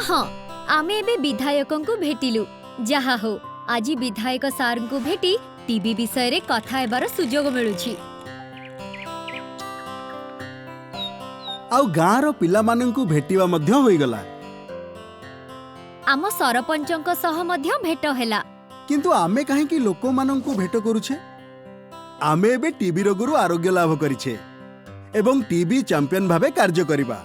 ହଁ, ଆମେ ଏବେ ବିଧାୟକଙ୍କୁ ଭେଟିଲୁ। ଯାହା ହଉ, ଆଜି ବିଧାୟକ ସାର୍ଙ୍କୁ ଭେଟି ଟିବି ବିଷୟରେ କଥା ହେବାର ସୁଯୋଗ ମିଳୁଛି। ଆଉ ଗାଁର ପିଲାମାନଙ୍କୁ ଭେଟିବା ମଧ୍ୟ ହୋଇଗଲା। ଆମ ସରପଞ୍ଚଙ୍କ ସହ ମଧ୍ୟ ଭେଟ ହେଲା। କିନ୍ତୁ ଆମେ କାହିଁକି ଲୋକମାନଙ୍କୁ ଭେଟ କରୁଛେ? ଆମେ ଏବେ ଟିବି ରୋଗରୁ ଆରୋଗ୍ୟ ଲାଭ କରିଛେ ଏବଂ ଟିବି ଚାମ୍ପିୟନ ଭାବେ କାର୍ଯ୍ୟ କରିବା।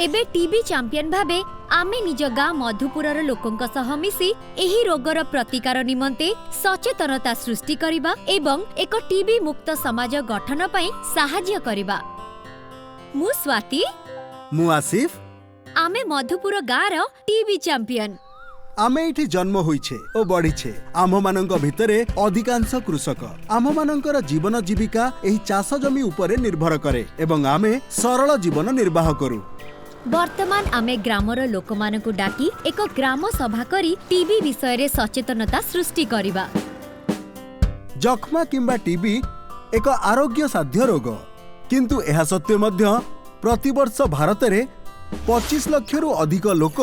ଏବେ ଟିବି ଚାମ୍ପିୟନ ଭାବେ ଆମେ ନିଜ ଗାଁ ମଧୁପୁରର ଲୋକଙ୍କ ସହ ମିଶି ଏହି ରୋଗର ପ୍ରତିକାର ନିମନ୍ତେ ସଚେତନତା ସୃଷ୍ଟି କରିବା ଏବଂ ଏକ ଟିବି ମୁକ୍ତ ସମାଜ ଗଠନ ପାଇଁ ସାହାଯ୍ୟ କରିବା। ମୁଁ ସ୍ୱାତି। ମୁଁ ଆସିଫ। ଆମେ ମଧୁପୁର ଗାଁର ଟିବି ଚାମ୍ପିୟନ। ଆମେ ଏଇଠି ଜନ୍ମ ହୋଇଛେ ଓ ବଢ଼ିଛେ। ଆମ୍ଭମାନଙ୍କ ଭିତରେ ଅଧିକାଂଶ କୃଷକ। ଆମ୍ଭମାନଙ୍କର ଜୀବନ ଜୀବିକା ଏହି ଚାଷ ଜମି ଉପରେ ନିର୍ଭର କରେ ଏବଂ ଆମେ ସରଳ ଜୀବନ ନିର୍ବାହ କରୁ। ବର୍ତ୍ତମାନ ଆମେ ଗ୍ରାମର ଲୋକମାନଙ୍କୁ ଡାକି ଏକ ଗ୍ରାମ ସଭା କରି ଟିବି ବିଷୟରେ ସଚେତନତା ସୃଷ୍ଟି କରିବା। ଯକ୍ଷ୍ମା କିମ୍ବା ଟିବି ଏକ ଆରୋଗ୍ୟ ସାଧ୍ୟ ରୋଗ, କିନ୍ତୁ ଏହା ସତ୍ତ୍ୱେ ମଧ୍ୟ ପ୍ରତିବର୍ଷ ଭାରତରେ 25 ଲକ୍ଷରୁ ଅଧିକ ଲୋକ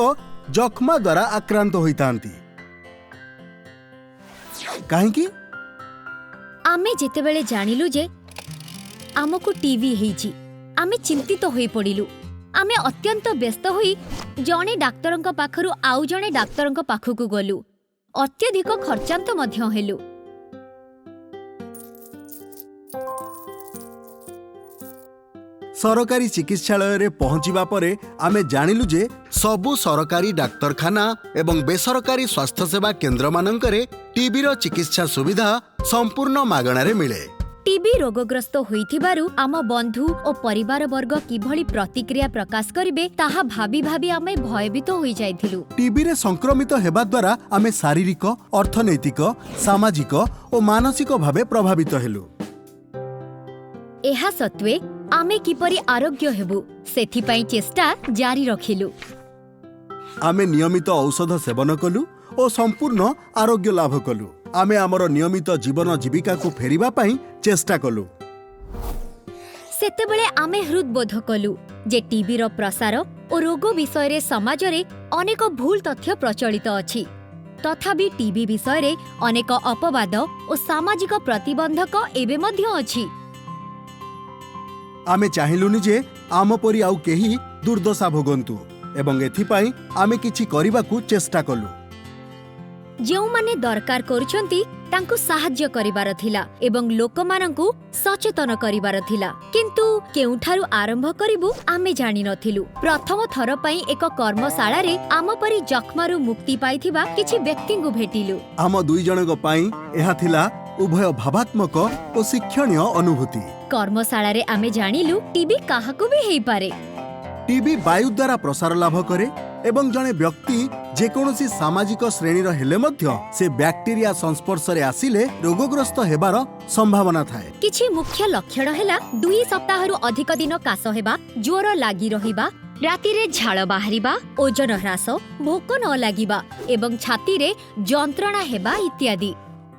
ଯକ୍ଷ୍ମା ଦ୍ୱାରା ଆକ୍ରାନ୍ତ ହୋଇଥାନ୍ତି। କାହିଁକି? ଆମେ ଯେତେବେଳେ ଜାଣିଲୁ ଯେ ଆମକୁ ଟିବି ହେଇଛି, ଆମେ ଚିନ୍ତିତ ହୋଇପଡ଼ିଲୁ। ଆମେ ଅତ୍ୟନ୍ତ ବ୍ୟସ୍ତ ହୋଇ ଜଣେ ଡାକ୍ତରଙ୍କ ପାଖରୁ ଆଉ ଜଣେ ଡାକ୍ତରଙ୍କ ପାଖକୁ ଗଲୁ। ଅତ୍ୟଧିକ ଖର୍ଚ୍ଚାନ୍ତ ମଧ୍ୟ ହେଲୁ। ସରକାରୀ ଚିକିତ୍ସାଳୟରେ ପହଞ୍ଚିବା ପରେ ଆମେ ଜାଣିଲୁ ଯେ ସବୁ ସରକାରୀ ଡାକ୍ତରଖାନା ଏବଂ ବେସରକାରୀ ସ୍ୱାସ୍ଥ୍ୟସେବା କେନ୍ଦ୍ରମାନଙ୍କରେ ଟିବିର ଚିକିତ୍ସା ସୁବିଧା ସମ୍ପୂର୍ଣ୍ଣ ମାଗଣାରେ ମିଳେ। ଟିବି ରୋଗଗ୍ରସ୍ତ ହୋଇଥିବାରୁ ଆମ ବନ୍ଧୁ ଓ ପରିବାରବର୍ଗ କିଭଳି ପ୍ରତିକ୍ରିୟା ପ୍ରକାଶ କରିବେ, ତାହା ଭାବି ଭାବି ଆମେ ଭୟଭୀତ ହୋଇଯାଇଥିଲୁ। ଟିବିରେ ସଂକ୍ରମିତ ହେବା ଦ୍ୱାରା ଆମେ ଶାରୀରିକ, ଅର୍ଥନୈତିକ, ସାମାଜିକ ଓ ମାନସିକ ଭାବେ ପ୍ରଭାବିତ ହେଲୁ। ଏହା ସତ୍ତ୍ୱେ ଆମେ କିପରି ଆରୋଗ୍ୟ ହେବୁ, ସେଥିପାଇଁ ଚେଷ୍ଟା ଜାରି ରଖିଲୁ। ଆମେ ନିୟମିତ ଔଷଧ ସେବନ କଲୁ ଓ ସମ୍ପୂର୍ଣ୍ଣ ଆରୋଗ୍ୟ ଲାଭ କଲୁ। ଆମେ ଆମର ନିୟମିତ ଜୀବନ ଜୀବିକାକୁ ଫେରିବା ପାଇଁ ଚେଷ୍ଟା କଲୁ। ସେତେବେଳେ ଆମେ ହୃଦବୋଧ କଲୁ ଯେ ଟିବିର ପ୍ରସାର ଓ ରୋଗ ବିଷୟରେ ସମାଜରେ ଅନେକ ଭୁଲ ତଥ୍ୟ ପ୍ରଚଳିତ ଅଛି। ତଥାପି ଟିବି ବିଷୟରେ ଅନେକ ଅପବାଦ ଓ ସାମାଜିକ ପ୍ରତିବନ୍ଧକ ଏବେ ମଧ୍ୟ ଅଛି। ଆମେ ଚାହିଁଲୁନି ଯେ ଆମ ପରି ଆଉ କେହି ଦୁର୍ଦ୍ଦଶା ଭୋଗନ୍ତୁ ଏବଂ ଏଥିପାଇଁ ଆମେ କିଛି କରିବାକୁ ଚେଷ୍ଟା କଲୁ। ଯେଉଁମାନେ ଦରକାର କରୁଛନ୍ତି, ତାଙ୍କୁ ସାହାଯ୍ୟ କରିବାର ଥିଲା ଏବଂ ଲୋକମାନଙ୍କୁ ସଚେତନ କରିବାର ଥିଲା। କିନ୍ତୁ କେଉଁଠାରୁ ଆରମ୍ଭ କରିବୁ, ଆମେ ଜାଣିନଥିଲୁ। ପ୍ରଥମ ଥର ପାଇଁ ଏକ କର୍ମଶାଳାରେ ଆମ ପରି ଯକ୍ଷ୍ମାରୁ ମୁକ୍ତି ପାଇଥିବା କିଛି ବ୍ୟକ୍ତିଙ୍କୁ ଭେଟିଲୁ। ଆମ ଦୁଇ ଜଣଙ୍କ ପାଇଁ ଏହା ଥିଲା ଉଭୟ ଭାବାତ୍ମକ ଓ ଶିକ୍ଷଣୀୟ ଅନୁଭୂତି। କର୍ମଶାଳାରେ ଆମେ ଜାଣିଲୁ, ଟିବି କାହାକୁ ବି ହେଇପାରେ। ଟିବି ବାୟୁ ଦ୍ୱାରା ପ୍ରସାର ଲାଭ କରେ ଏବଂ ଜଣେ ବ୍ୟକ୍ତି ଯେକୌଣସି ସାମାଜିକ ଶ୍ରେଣୀର ହେଲେ ମଧ୍ୟ ସେ ବ୍ୟାକ୍ଟେରିଆ ସଂସ୍ପର୍ଶରେ ଆସିଲେ ରୋଗଗ୍ରସ୍ତ ହେବାର ସମ୍ଭାବନା ଥାଏ। କିଛି ମୁଖ୍ୟ ଲକ୍ଷଣ ହେଲା 2 ସପ୍ତାହରୁ ଅଧିକ ଦିନ କାଶ ହେବା, ଜ୍ୱର ଲାଗି ରହିବା, ରାତିରେ ଝାଳ ବାହାରିବା, ଓଜନ ହ୍ରାସ, ଭୋକ ନ ଲାଗିବା ଏବଂ ଛାତିରେ ଯନ୍ତ୍ରଣା ହେବା ଇତ୍ୟାଦି।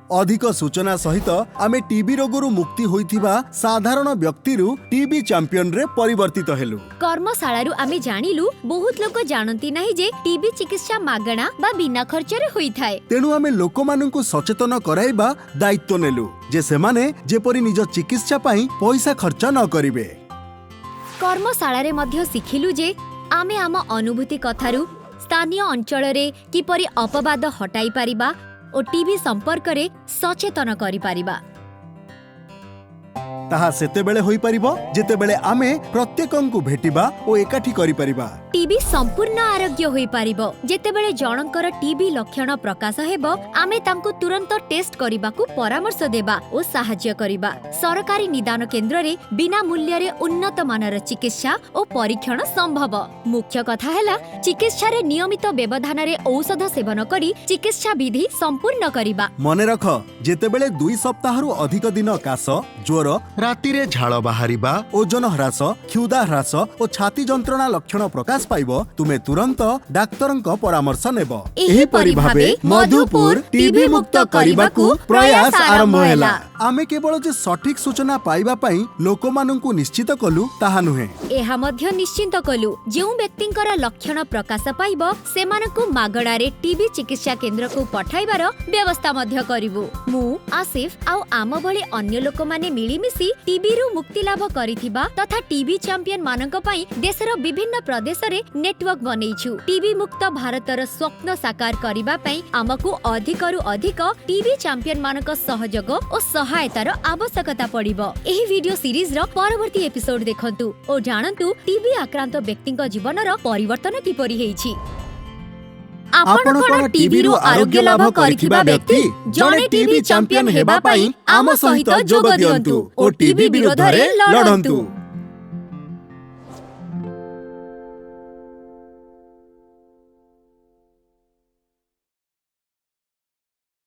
ଅଧିକ ସୂଚନା ସହିତ ଆମେ ଟିବି ରୋଗରୁ ମୁକ୍ତି ହୋଇଥିବା ସାଧାରଣ ବ୍ୟକ୍ତିରୁ ଟିବି ଚାମ୍ପିୟନରେ ପରିବର୍ତ୍ତିତ ହେଲୁ। କର୍ମଶାଳାରୁ ଆମେ ଜାଣିଲୁ, ବହୁତ ଲୋକ ଜାଣନ୍ତି ନାହିଁ ଯେ ଟିବି ଚିକିତ୍ସା ମାଗଣା ବା ବିନା ଖର୍ଚ୍ଚରେ ହୋଇଥାଏ। ତେଣୁ ଆମେ ଲୋକମାନଙ୍କୁ ସଚେତନ କରାଇବା ଦାୟିତ୍ୱ ନେଲୁ ଯେ ସେମାନେ ଯେପରି ନିଜ ଚିକିତ୍ସା ପାଇଁ ପଇସା ଖର୍ଚ୍ଚ ନ କରିବେ। କର୍ମଶାଳାରେ ମଧ୍ୟ ଶିଖିଲୁ ଯେ ଆମେ ଆମ ଅନୁଭୂତି କଥାରୁ ସ୍ଥାନୀୟ ଅଞ୍ଚଳରେ କିପରି ଅପବାଦ ହଟାଇ ପାରିବା ଓ ଟିବି ସମ୍ପର୍କରେ ସଚେତନ କରିପାରିବା। ତାହା ସେତେବେଳେ ହୋଇପାରିବ, ଯେତେବେଳେ ଆମେ ପ୍ରତ୍ୟେକଙ୍କୁ ଭେଟିବା ଓ ଏକାଠି କରିପାରିବା। ଟିବି ସମ୍ପୂର୍ଣ୍ଣ ଆରୋଗ୍ୟ ହୋଇପାରିବ। ଯେତେବେଳେ ଜଣଙ୍କର ଟିବି ଲକ୍ଷଣ ପ୍ରକାଶ ହେବ, ଆମେ ତାଙ୍କୁ ତୁରନ୍ତ ଟେଷ୍ଟ କରିବାକୁ ପରାମର୍ଶ ଦେବା ଓ ସାହାଯ୍ୟ କରିବା। ସରକାରୀ ନିଦାନ କେନ୍ଦ୍ରରେ ବିନା ମୂଲ୍ୟରେ ଉନ୍ନତ ମାନର ଚିକିତ୍ସା ଓ ପରୀକ୍ଷଣ ସମ୍ଭବ। ମୁଖ୍ୟ କଥା ହେଲା, ଚିକିତ୍ସାରେ ନିୟମିତ ବ୍ୟବଧାନରେ ଔଷଧ ସେବନ କରି ଚିକିତ୍ସା ବିଧି ସମ୍ପୂର୍ଣ୍ଣ କରିବା। ମନେ ରଖ, ଯେତେବେଳେ 2 ସପ୍ତାହରୁ ଅଧିକ ଦିନ କାଶ, ଜ୍ୱର, ରାତିରେ ଝାଳ ବାହାରିବା, ଓଜନ ହ୍ରାସ, କ୍ଷୁଧା ହ୍ରାସ ଓ ଛାତି ଯନ୍ତ୍ରଣା ଲକ୍ଷଣ ପ୍ରକାଶ ପାଇବ, ତୁମେ ତୁରନ୍ତ ଡାକ୍ତରଙ୍କ ପରାମର୍ଶ ନେବ। ଏହିପରି ଭାବେ ମଧୁପୁର ଟିବି ମୁକ୍ତ କରିବାକୁ ପ୍ରୟାସ ଆରମ୍ଭ ହେଲା। ଆମେ କେବଳ ଯେ ସଠିକ ସୂଚନା ପାଇବା ପାଇଁ ଲୋକମାନଙ୍କୁ ନିଶ୍ଚିତ କଲୁ ତାହା ନୁହେଁ, ଏହା ମଧ୍ୟ ନିଶ୍ଚିନ୍ତ କଲୁ ଯେଉଁ ବ୍ୟକ୍ତିଙ୍କର ଲକ୍ଷଣ ପ୍ରକାଶ ପାଇବ ସେମାନଙ୍କୁ ମାଗଣାରେ ଟିବି ଚିକିତ୍ସା କେନ୍ଦ୍ରକୁ ପଠାଇବାର ବ୍ୟବସ୍ଥା ମଧ୍ୟ କରିବୁ। ମୁଁ, ଆସିଫ ଆଉ ଆମ ଭଳି ଅନ୍ୟ ଲୋକମାନେ ମିଳିମିଶି ଟିବିରୁ ମୁକ୍ତି ଲାଭ କରିଥିବା ତଥା ଟିବି ଚାମ୍ପିୟନ ମାନଙ୍କ ପାଇଁ ଦେଶର ବିଭିନ୍ନ ପ୍ରଦେଶରେ ନେଟୱାର୍କ ବନେଇଛୁ। ଟିବି ମୁକ୍ତ ଭାରତର ସ୍ୱପ୍ନ ସାକାର କରିବା ପାଇଁ ଆମକୁ ଅଧିକରୁ ଅଧିକ ଟିବି ଚାମ୍ପିୟନ ମାନଙ୍କ ସହଯୋଗ ଓ ସହାୟତାର ଆବଶ୍ୟକତା ପଡ଼ିବ। ଏହି ଭିଡିଓ ସିରିଜର ପରବର୍ତ୍ତୀ ଏପିସୋଡ ଦେଖନ୍ତୁ ଓ ଜାଣନ୍ତୁ ଟିବି ଆକ୍ରାନ୍ତ ବ୍ୟକ୍ତିଙ୍କ ଜୀବନର ପରିବର୍ତ୍ତନ କିପରି ହେଇଛି। ଆପଣ କଣ ଟିବିରୁ ଆରୋଗ୍ୟ ଲାଭ କରିଥିବା ବ୍ୟକ୍ତି? ଜଣେ ଟିବି ଚାମ୍ପିୟନ ହେବା ପାଇଁ ଆମ ସହିତ ଯୋଗ ଦିଅନ୍ତୁ ଓ ଟିବି ବିରୋଧରେ ଲଢ଼ନ୍ତୁ।